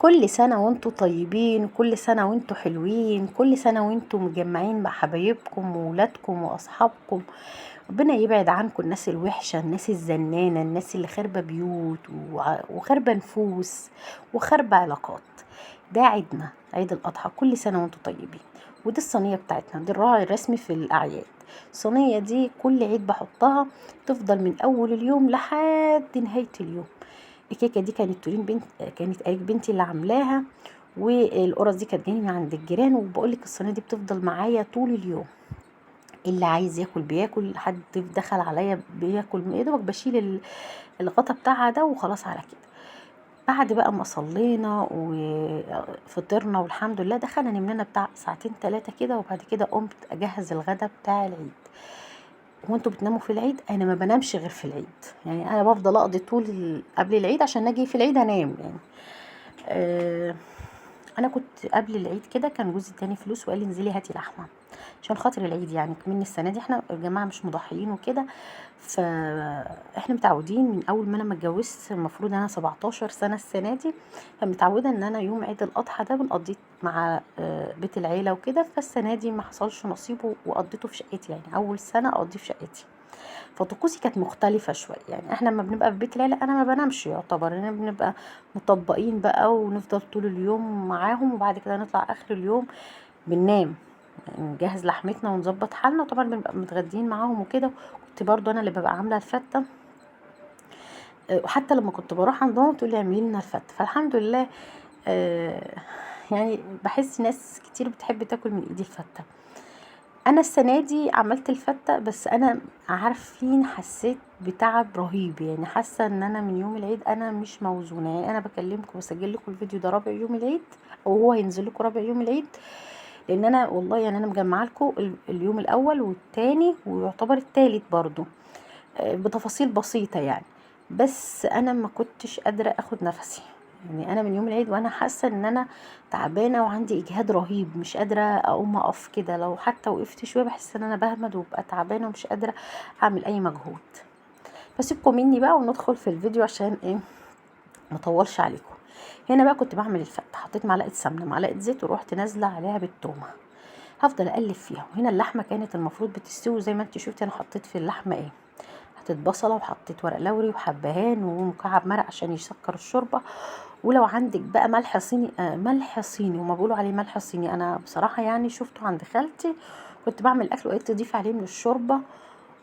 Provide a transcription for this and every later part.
كل سنة وانتوا طيبين، كل سنة وانتوا حلوين، كل سنة وانتوا مجمعين مع حبايبكم وولادكم وأصحابكم. ربنا يبعد عنكم الناس الوحشة، الناس الزنانة، الناس اللي خاربة بيوت وخاربة نفوس وخاربة علاقات. ده عيدنا، عيد الأضحى. كل سنة وانتوا طيبين. ودي الصينية بتاعتنا، دي الراعي الرسمي في الأعياد. الصينية دي كل عيد بحطها، تفضل من أول اليوم لحد نهاية اليوم. الكيكة دي كانت تورين بنت، كانت قريب بنتي اللي عاملاها، والقرص دي كانت جاية من عند الجيران. وبقولك الصينية دي بتفضل معايا طول اليوم، اللي عايز ياكل بياكل، حد دخل عليا بياكل، يا دوبك بشيل الغطا بتاعها ده وخلاص على كده. بعد بقى ما صلينا وفطرنا والحمد لله، دخلنا نمنا بتاع ساعتين تلاتة كده، وبعد كده قمت اجهز الغدا بتاع العيد. وانتوا بتناموا في العيد؟ انا ما بنامش غير في العيد، يعني انا بفضل اقضي طول قبل العيد عشان اجي في العيد انام يعني. انا كنت قبل العيد كده كان جوزي اداني فلوس وقال لي انزلي هاتي لحمه عشان خاطر العيد، يعني من السنة دي احنا الجماعة مش مضحيين وكده، فاحنا متعودين من اول ما انا ما اتجوزت، المفروض انا 17 سنة السنة دي، فمتعوده ان انا يوم عيد الاضحى ده بنقضيه مع بيت العيلة وكده. فالسنة دي ما حصلش نصيبه وقضيته في شقتي، يعني اول سنة اقضيه في شقتي. فطقوسي كانت مختلفة شوية، يعني احنا لما بنبقى في بيت العيلة انا ما بنامش يعتبر، انا بنبقى مطبقين بقى ونفضل طول اليوم معاهم، وبعد كده نطلع اخر اليوم بننام، نجهز لحمتنا ونظبط حالنا، وطبعا بنبقى متغدين معاهم وكده. كنت برضو انا اللي ببقى عامله الفته، وحتى لما كنت بروح عندهم تقول لي اعملي لنا الفته. فالحمد لله يعني بحس ناس كتير بتحب تاكل من ايدي الفته. انا السنة دي عملت الفته، بس انا عارفين حسيت بتعب رهيب، يعني حاسه ان انا من يوم العيد انا مش موزونة. يعني انا بكلمكم وبسجل لكم الفيديو ده رابع يوم العيد، او هو هينزل لكم رابع يوم العيد، لان انا والله يعني انا مجمعة لكم اليوم الاول والتاني ويعتبر التالت برضو، بتفاصيل بسيطة يعني. بس انا ما كنتش قادرة اخد نفسي، يعني انا من يوم العيد وانا حاسه ان انا تعبانة وعندي اجهاد رهيب، مش قادرة اقوم اقف كده، لو حتى وقفت شوية بحس ان انا بهمد وببقى تعبانة ومش قادرة اعمل اي مجهود. فسيبكم مني بقى وندخل في الفيديو عشان ايه ما اطولش عليكم. هنا بقى كنت بعمل الفته، حطيت معلقه سمنه معلقه زيت وروحت نازله عليها بالتومه، هفضل اقلب فيها. وهنا اللحمة كانت المفروض بتستوي زي ما انت شفتي، انا حطيت في اللحمة ايه، حطيت بصله وحطيت ورق لوري وحبهان ومكعب مرق عشان يسكر الشوربة. ولو عندك بقى ملح صيني، ملح صيني، وما بيقولوا عليه ملح صيني، انا بصراحة يعني شفته عند خالتي كنت بعمل اكل وقلت تضيف عليه من الشوربة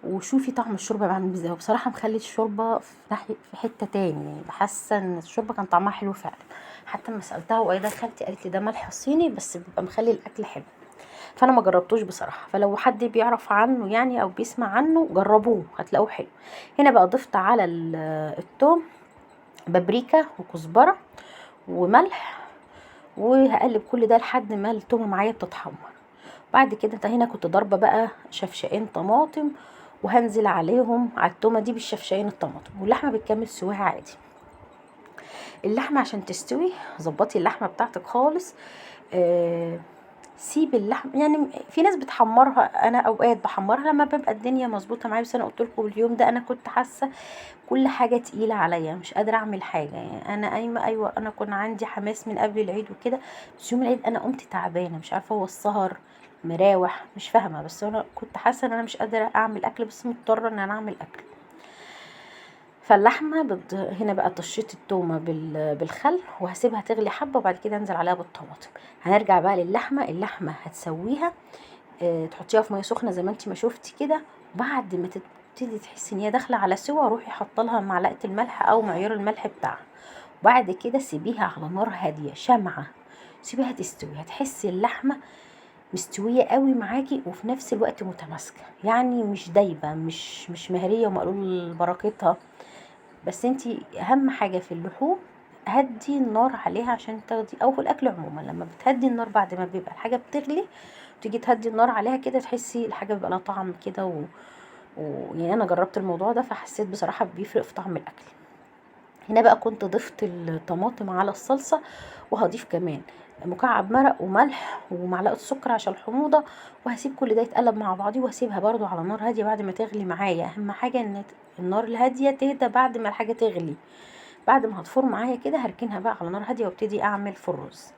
وشوفي طعم الشوربة بعمل ازاي. وبصراحة مخلي الشوربة في ناحية في حتة تاني، يعني بحاسه ان الشوربة كان طعمها حلو فعلا. حتى لما سالتها وقايله خالتي قالت لي ده ملح صيني بس بيبقى مخلي الاكل حلو، فانا ما جربتوش بصراحة، فلو حد بيعرف عنه يعني او بيسمع عنه جربوه هتلاقوه حلو. هنا بقى ضفت على التوم بابريكا وكزبره وملح، وهقلب كل ده لحد ما التومه معايا بتتحمر. بعد كده انت هنا كنت ضاربه بقى شفشقين طماطم، وهنزل عليهم على التومه دي بالشفشقين الطماطم، واللحمة بتكمل سواها عادي. اللحمة عشان تستوي ظبطي اللحمة بتاعتك خالص. سيب اللحم، يعني في ناس بتحمرها، انا اوقات بحمرها لما ببقى الدنيا مظبوطة معايا، بس انا قلت لكم اليوم ده انا كنت حاسه كل حاجة تقيلة عليا، مش قادرة اعمل حاجة. يعني انا قايمة، ايوه انا كان عندي حماس من قبل العيد وكده، بس يوم العيد انا قمت تعبانة، مش عارفه هو السهر مراوح مش فاهمه، بس انا كنت حاسه ان انا مش قادرة اعمل اكل، بس مضطرة ان انا اعمل اكل. فاللحمه هنا بقى طشيت التومه بالخل، وهسيبها تغلي حبه، وبعد كده انزل عليها بالطماطم. هنرجع بقى للحمه، اللحمة هتسويها، تحطيها في مية سخنة زي ما انت ما شفتي كده. بعد ما تبتدي تحسي ان هي داخله على سوا، روحي حاطه لها معلقه الملح او معيار الملح بتاعها، وبعد كده سيبيها على نار هادية شمعة، سيبيها تستوي. هتحسي اللحمة مستوية قوي معاكي، وفي نفس الوقت متماسكة، يعني مش دايبه، مش مهريه ومقلول بركتها. بس انتي اهم حاجة في اللحوم هدي النار عليها عشان تاخدي، او في الاكل عموما لما بتهدي النار بعد ما بيبقى الحاجة بتغلي تيجي تهدي النار عليها كده، تحسي الحاجة بيبقى لها طعم كده. يعني انا جربت الموضوع ده فحسيت بصراحة بيفرق في طعم الاكل. هنا بقى كنت ضفت الطماطم على الصلصه، وهضيف كمان مكعب مرق وملح ومعلقة سكر عشان الحموضة، وهسيب كل ده يتقلب مع بعضيه، وهسيبها برده على نار هادية بعد ما تغلي معايا. اهم حاجة ان النار الهادية تهدى بعد ما الحاجة تغلي، بعد ما هتفور معايا كده هركنها بقى على نار هادية وابتدي اعمل في الرز.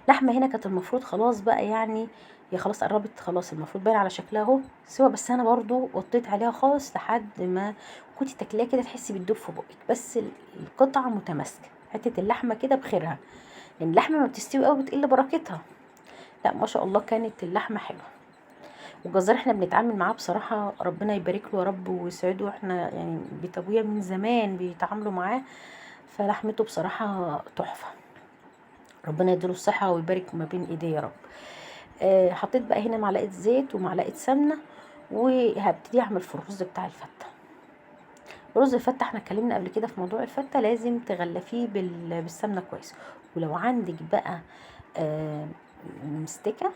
لحمه هنا كانت المفروض خلاص بقى، يعني هي خلاص قربت، خلاص المفروض باين على شكلها اهو سوا، بس انا برضو وطيت عليها خالص لحد ما كنت تاكليها كده تحسي بتدوب في بقك، بس القطعة متماسكة، حتة اللحمة كده بخيرها، لان اللحمة ما بتستوي قوي بتقل بركتها. لا ما شاء الله كانت اللحمة حلوة. والجزار احنا بنتعامل معاه بصراحة ربنا يبارك له يا رب ويسعده، احنا يعني بيت ابويا من زمان بيتعاملوا معاه، فلحمته بصراحة تحفة، ربنا يديله الصحة ويبارك ما بين ايديه يا رب. حطيت بقى هنا معلقه زيت ومعلقة سمنه، وهبتدي اعمل في الرز بتاع الفته. رز الفته احنا اتكلمنا قبل كده في موضوع الفته، لازم تغلفيه بالسمنه كويس. ولو عندك بقى مستكه،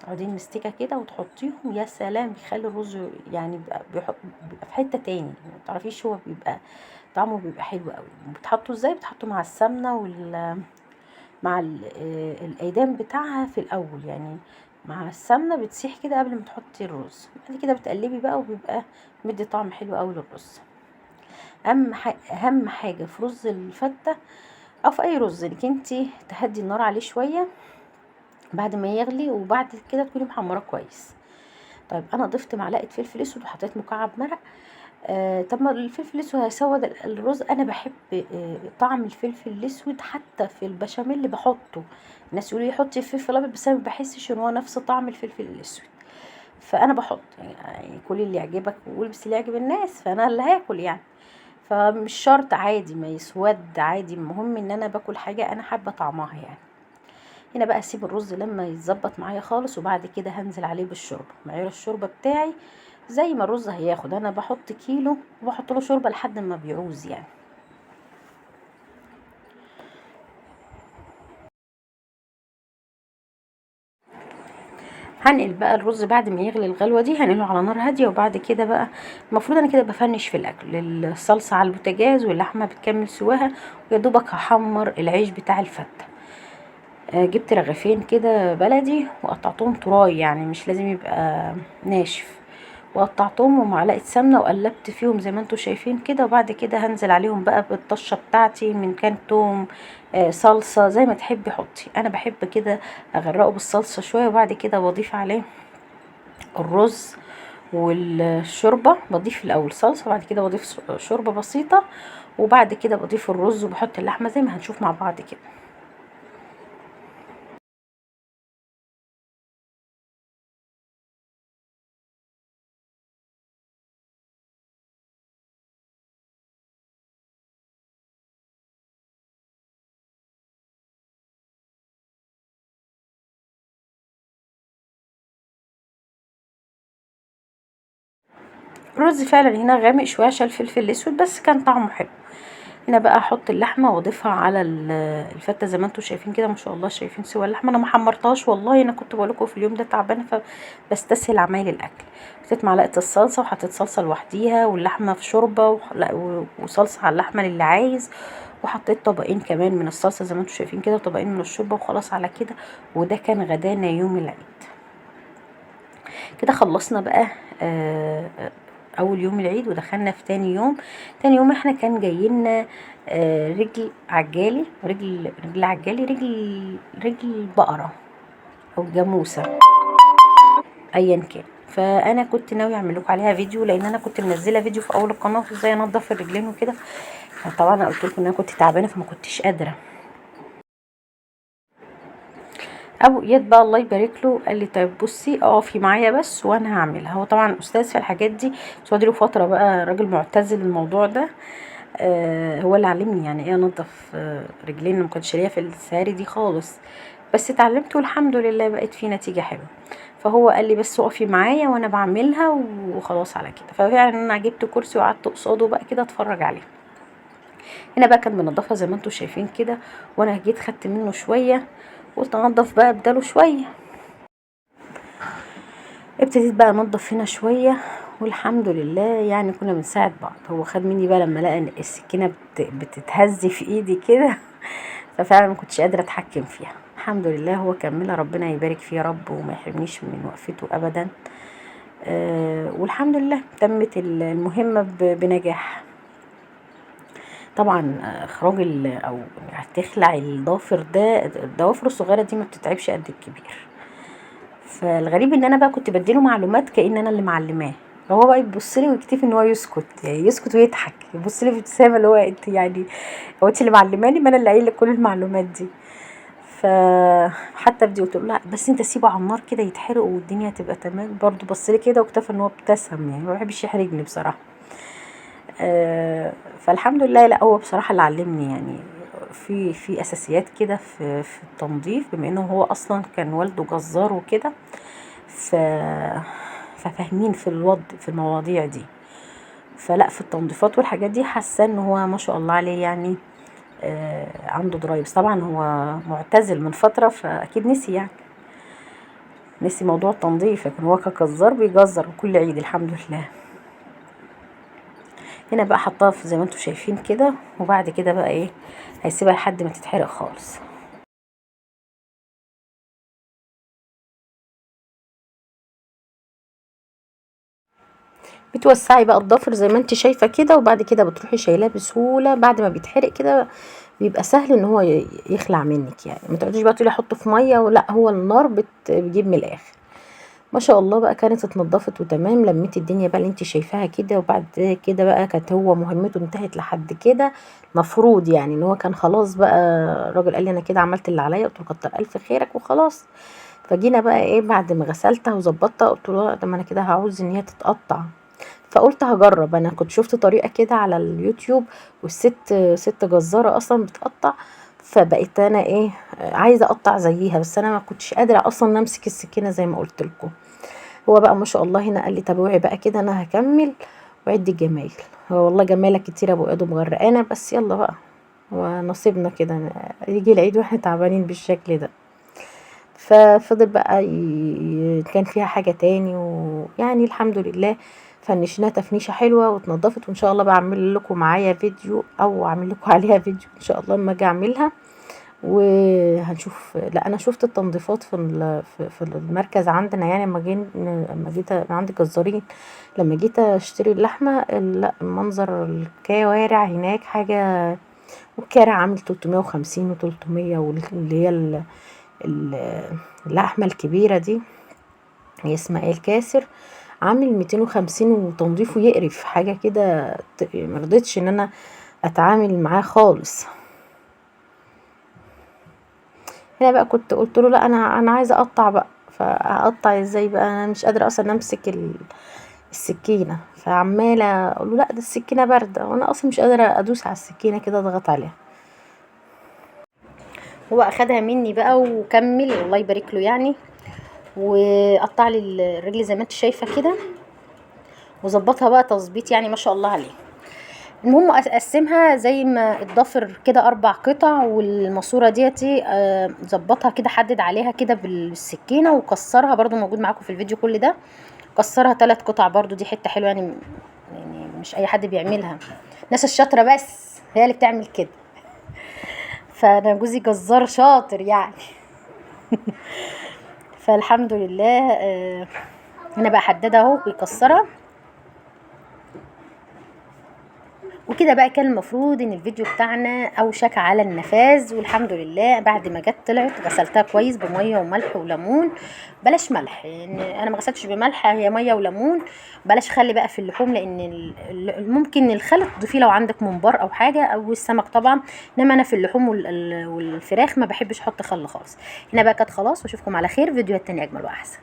عودين مستكه كده وتحطيهم، يا سلام بيخلي الرز يعني بيبقى في حتة تاني، ما تعرفيش هو بيبقى طعمه بيبقى حلو قوي. بتحطه ازاي؟ بتحطه مع السمنة مع الايدام بتاعها في الاول، يعني مع السمنة بتسيح كده قبل ما تحطي الرز، بعد كده بتقلبي بقى وبيبقى مدي طعم حلو قوي للرز. اهم حاجة في رز الفته او في اي رز انك انتي تهدي النار عليه شوية بعد ما يغلي، وبعد كده تكوني محمراه كويس. طيب انا ضفت معلقه فلفل اسود وحطيت مكعب مرق. طب ما الفلفل الاسود هيسود الرز، انا بحب طعم الفلفل الاسود حتى في البشاميل اللي بحطه. الناس يقولوا لي حطي فلفل ابيض، بس انا ما بحسش ان هو نفس طعم الفلفل الاسود، فانا بحط يعني كل اللي يعجبك والبس اللي يعجب الناس، فانا اللي هاكل يعني، فمش شرط عادي ما يسود عادي، المهم ان انا باكل حاجة انا حابة طعمها يعني. هنا بقى اسيب الرز لما يتظبط معايا خالص، وبعد كده هنزل عليه بالشوربه. معيار الشوربة بتاعي زي ما الرز هياخد، انا بحط كيلو وبحط له شوربة لحد ما بيعوز يعني. هنقل بقى الرز بعد ما يغلي الغلوه دي، هنقله على نار هادية. وبعد كده بقى المفروض انا كده بفنش في الاكل، الصلصه على البوتاجاز واللحمة بتكمل سواها، ويا دوبك هحمر العيش بتاع الفته. جبت رغيفين كده بلدي وقطعتهم طراي، يعني مش لازم يبقى ناشف، وقطعتهم ومعلقة سمنه وقلبت فيهم زي ما انتم شايفين كده. وبعد كده هنزل عليهم بقى بالطشه بتاعتي، من كان توم، صلصه زي ما تحبي حطي، انا بحب كده اغرقه بالصلصه شوية. وبعد كده بضيف عليه الرز والشوربه، بضيف الاول صلصه وبعد كده بضيف شوربة بسيطة، وبعد كده بضيف الرز وبحط اللحمة زي ما هنشوف مع بعض كده. الرز فعلا هنا غامق شوية عشان الفلفل الاسود، بس كان طعمه حلو. هنا بقى احط اللحمة واضيفها على الفته زي ما انتم شايفين كده، ما شاء الله شايفين سوى اللحمة. انا ما حمرتهاش والله، انا كنت بقول لكم في اليوم ده تعبانة فبستسهل عمايل الاكل. حطيت معلقه الصلصه وحطيت صلصه لوحديها، واللحمة في شوربة وصلصه على اللحمة للي عايز، وحطيت طبقين كمان من الصلصه زي ما انتم شايفين كده، وطبقين من الشوربة، وخلاص على كده. وده كان غدانا يوم العيد. كده خلصنا بقى اول يوم العيد، ودخلنا في تاني يوم. تاني يوم احنا كان جاي لنا رجل عجالي، رجل عجالي، رجل بقرة او جاموسه ايا كان. فانا كنت ناوية اعمل لكم عليها فيديو، لان انا كنت منزله فيديو في اول القناة ازاي انضف الرجلين وكده، فطبعا انا قلت لكم ان انا كنت تعبانة فما كنتش قادرة. ابو اياد بقى الله يبارك له قال لي طيب بصي اقفي معايا بس وانا هعملها. هو طبعا استاذ في الحاجات دي، بس هو له فترة بقى راجل معتزل الموضوع ده. هو اللي علمني يعني ايه انضف رجلين، ما كنتش ليا في السهاري دي خالص، بس اتعلمت والحمد لله بقت في نتيجة حلوة. فهو قال لي بس اقفي معايا وانا بعملها وخلاص على كده. ففعلا انا جبت كرسي وقعدت قصاده بقى كده اتفرج عليه. هنا بقى كان بنضفها زي ما انتم شايفين كده، وانا جيت خدت منه شوية قلت انضف بقى بداله شوية. ابتديت بقى انضف هنا شوية، والحمد لله يعني كنا بنساعد بعض. هو خد مني بقى لما لقى السكينة بتتهز في ايدي كده، ففعلا ما كنتش قادرة اتحكم فيها. الحمد لله هو كملها، ربنا يبارك فيه يا رب وما يحرمنيش من وقفته ابدا. والحمد لله تمت المهمة بنجاح. طبعا اخراج او هتخلع الضافر ده، الضوافر الصغيرة دي ما بتتعبش قد الكبير. فالغريب ان انا بقى كنت بديله معلومات كأن انا اللي معلماه، هو بقى يبص لي ويكتفي ان هو يسكت، يعني يسكت ويضحك، يبص لي بابتسامة اللي هو انت يعني هو انت اللي معلماني، ما انا اللي قايله لك كل المعلومات دي. فحتى بدي قلت له لا بس انت سيبه على النار كده يتحرق والدنيا هتبقى تمام، برضو بص لي كده واكتفى ان هو ابتسم، يعني ما بحبش يحرجني بصراحة. فالحمد لله، لا هو بصراحة اللي علمني يعني في اساسيات كده في التنظيف، بما انه هو اصلا كان والده جزار وكده، ففاهمين في الوضع في المواضيع دي. فلا في التنظيفات والحاجات دي حاسه ان هو ما شاء الله عليه يعني عنده دراية. بس طبعا هو معتزل من فترة فاكيد نسي، يعني نسي موضوع التنظيف، لكن هو كجزار بيجزر كل عيد الحمد لله. هنا بقى حطها في زي ما انتم شايفين كده، وبعد كده بقى ايه هيسيبها لحد ما تتحرق خالص. بتوسعي بقى الضفر زي ما انت شايفه كده، وبعد كده بتروحي شايلاه بسهولة. بعد ما بيتحرق كده بيبقى سهل ان هو يخلع منك، يعني ما تقعديش بقى تقولي احطه في مية ولا، هو النار بتجيب من الاخر. ما شاء الله بقى كانت اتنضفت وتمام. لميت الدنيا بقى اللي انت شايفاها كده، وبعد كده بقى كانت هو مهمته انتهت لحد كده، مفروض يعني ان هو كان خلاص بقى الراجل قال لي انا كده عملت اللي عليا، قلت له كتر الف خيرك وخلاص. فجينا بقى ايه بعد ما غسلتها وظبطتها، قلت له طب ما انا كده هعوز ان هي تتقطع، فقلت هجرب. انا كنت شفت طريقه كده على اليوتيوب، والست ست جزاره اصلا بتقطع، فبقيت انا ايه عايزه اقطع زيها، بس انا ما كنتش قادرة اصلا امسك السكينة زي ما قلت لكم. هو بقى ما شاء الله هنا قال لي طب اوعي بقى كده انا هكمل وعد الجمايل. هو والله جمالك كتير يا ابو ادم مغرقانه، بس يلا بقى ونصيبنا كده يجي العيد واحنا تعبانين بالشكل ده. ففضل بقى كان فيها حاجة تاني، ويعني الحمد لله فنشناها تفنيشه حلوة واتنضفت. وان شاء الله بعمل لكم معايا فيديو او اعمل لكم عليها فيديو ان شاء الله لما اجي اعملها، وهنشوف. لا انا شفت التنظيفات في المركز عندنا، يعني لما جيت عند جزارين، لما جيت اشتري اللحمة، لا منظر الكوارع هناك حاجة، والكارع عامل 350 و300، واللي هي اللحمة الكبيرة دي هي اسمها ايه الكاسر، عامل 250، وتنظيفه يقرف حاجة كده، مرضتش ان انا اتعامل معاه خالص. هنا بقى كنت قلت له لا انا عايزه اقطع بقى، فاقطع ازاي بقى انا مش قادرة اصلا امسك السكينة، فعماله اقول له لا ده السكينة باردة، وانا اصلا مش قادرة ادوس على السكينة كده اضغط عليها. هو اخدها مني بقى وكمل الله يبارك له يعني، وقطع لي الرجل زي ما انت شايفه كده، وظبطها بقى تظبيط يعني ما شاء الله عليه. المهم اقسمها زي ما الضفر كده 4 قطع، والماسوره ديتي ظبطها كده، حدد عليها كده بالسكينة وكسرها، برضو موجود معاكم في الفيديو كل ده. كسرها 3 قطع برضو، دي حتة حلوة يعني مش اي حد بيعملها، الناس الشاطره بس هي اللي بتعمل كده. فانا جوزي جزار شاطر يعني. فالحمد لله هنا بقى حددها اهو ويكسرها وكده. بقى كان المفروض ان الفيديو بتاعنا اوشك على النفاذ، والحمد لله بعد ما جت طلعت غسلتها كويس بميه وملح وليمون. بلاش ملح، يعني انا ما غسلتش بملح، هي مية وليمون. بلاش خل بقى في اللحوم، لان ممكن الخل تضيفيه لو عندك ممبار او حاجة او السمك طبعا، انما انا في اللحوم والفراخ ما بحبش احط خل خالص. هنا بقى كانت خلاص، واشوفكم على خير فيديوهات تانية اجمل واحسن.